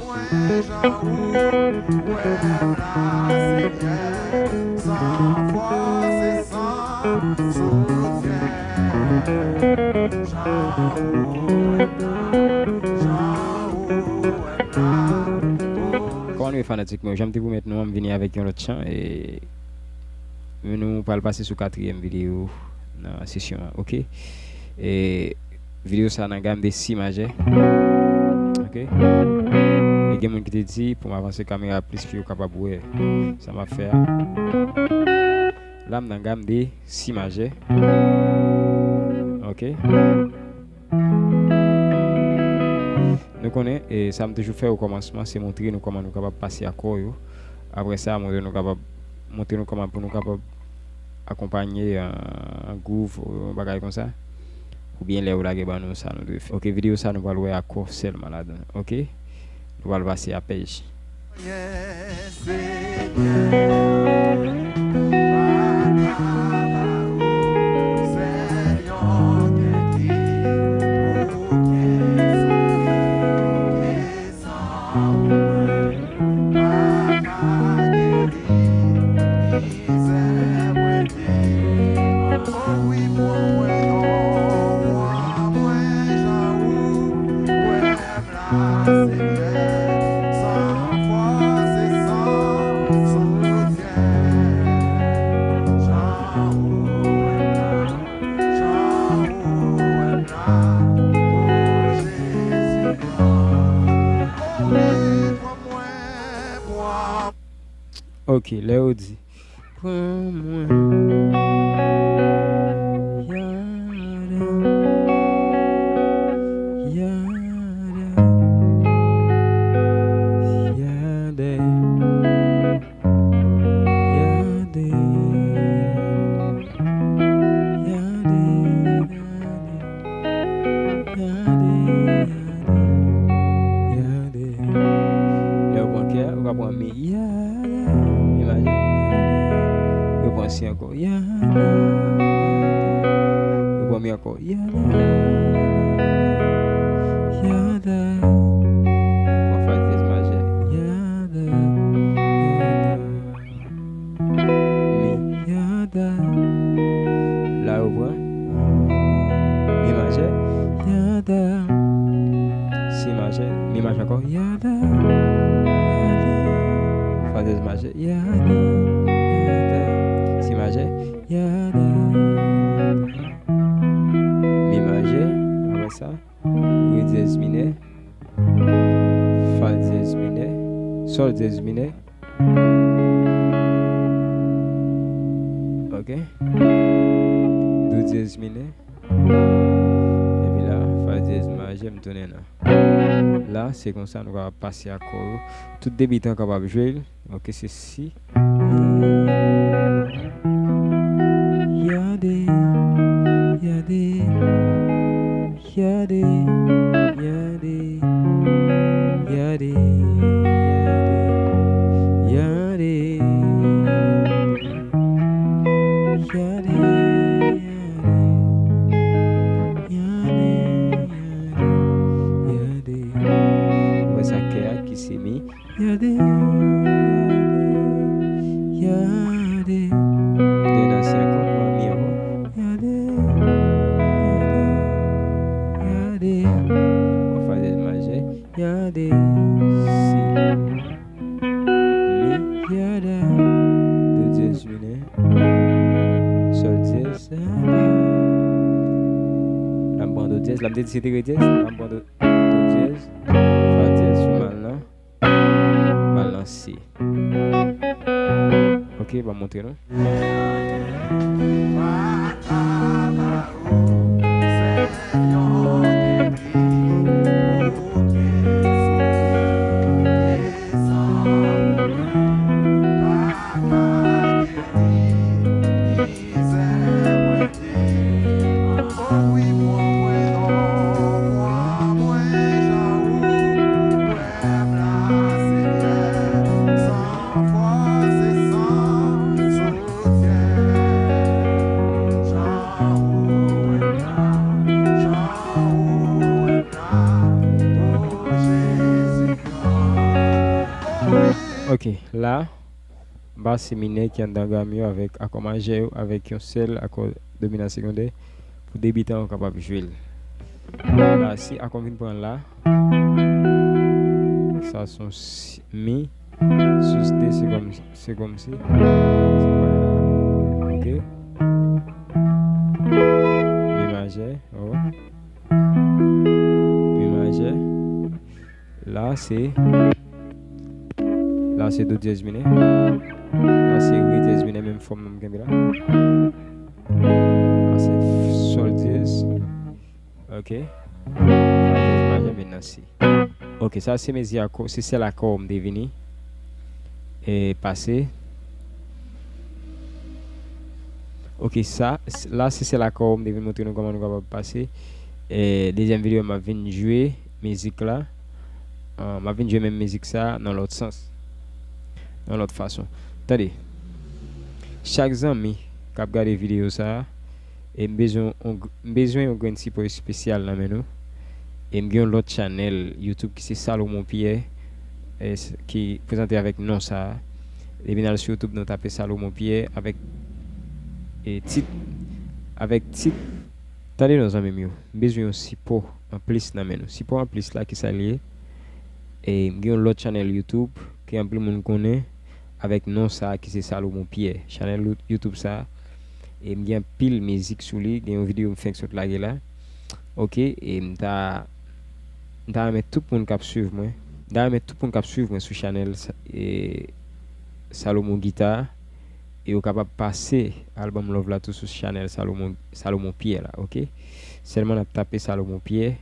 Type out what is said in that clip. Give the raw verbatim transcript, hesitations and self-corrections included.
Kòman nou ye, fanatik mwen? Jan m te pwomèt nou an, m vini avèk yon lòt chan, e nou pral pase sou katriyèm videyo nan sesyon an, oke? E videyo sa nan gam de si majè, oke? E gen moun ki te di pou m avanse kamera plis pou yo kapab wè sa m ap fè a. La m nan gam de si majè, oke? Nou konnen, e sa m toujou fè o kòmansman, se montre nou kòman nou kapab pase akò yo. Apre sa, montre nou kapab, montre nou kòman pou nou kapab akonpanye an, an gwouv, yon bagay konsa. Oubyen lè yo lage ban nou sa nou dwe fè. Oke, videyo sa nou pral wè akò sèlman ladan, oke? Nou pral pase a pèj. Ok, lè yo di, pran mwen. Yada, yada, yada, yada, yada, yada, yada. Lè yo pran kè, yo ka pran mi. Yada. Imaje. Yo pran si ankò. Yada. Yo pran mi ankò. Yada. Yada. Pran fa dyèz majè. Yada. Yada. Mi. Yada. La yo pran mi majè. Yada. Si majè. Mi majè ankò. Yada. Yada. Fa dyèz majè. Yada. Yada. Si majè. Yada. Mi majè. Apre sa, re dyèz minè. Fa dyèz minè. Sòl dyèz minè. Ok. Do dyèz minè. Epi la, fa dyèz majè, m tounen nan. La, se konsa nou kapab pase akò yo. Tout debitan kapab jwe l. Ok, se si. Yade, yade, yade, yade, yade, yade, yade, yade, yade. Ou wè sa kè a ki se mi. Yade, yade, yade. Dedan se ankò, pran mi ankò. Yade, yade, yade. Ou fè dyèz majè. Yade, si. Mi, yada. Do dyèz minè. Sòl dyèz. La m pran do dyèz. La m te di se te re dyèz. La m pran do, do dyèz. Fa dyèz sou mal nan. Mal nan si. Ok, ban m montre nou. Ok, la, ba se minè ki anndan gam yo avèk akò majè yo avèk yon sèl akò dominan segondè pou debitan yo kapab jwe l. La, si akò m vin pran la, sa se yon si, mi, sus de, se kòm, se kòm si. Ok. Mi majè, oh. Mi majè. La, se La se do dyèz minè. La se re dyèz minè, menm fòm nan m kenbe la. La se sòl dyèz. Ok. Fa dyèz majè, men nan si. Ok, sa se mezi akò, se sèl akò m te vini e pase. Ok, sa, la se sèl akò m te vin montre nou kòman nou kapab pase. E dezyèm videyo m ap vin jwe mizik la. Ah, m ap vin jwe menm mizik sa nan lòt sans, nan lòt fason. Tande, chak zanmi k ap gade videyo sa, e m bezwen yon, m bezwen yon grenn sipò espesyal nan men nou. E m gen yon lòt chanèl YouTube ki se Salomon Pierre, e, ki prezante avèk non sa. Depi n al sou YouTube, nou tape Salomon Pierre avèk, e, tit, avèk tit. Tande non, zanmi m yo, m bezwen yon sipò anplis nan men nou. Sipò anplis la, ki sa l ye? E m gen yon lòt chanèl YouTube ke anpil moun konnen avèk non sa ki se Salomon Pierre. Chanèl YouTube sa, e m gen anpil mizik sou li, gen yon videyo m fenk sot lage la. Ok, e m ta, m ta renmen tout moun k ap swiv mwen, m ta renmen tout moun k ap swiv mwen sou chanèl sa, e, Salomon Guitar, e yo kapab pase album Love la tou sou chanèl Salomon, Salomon Pierre la, ok? Sèlman n ap tape Salomon Pierre,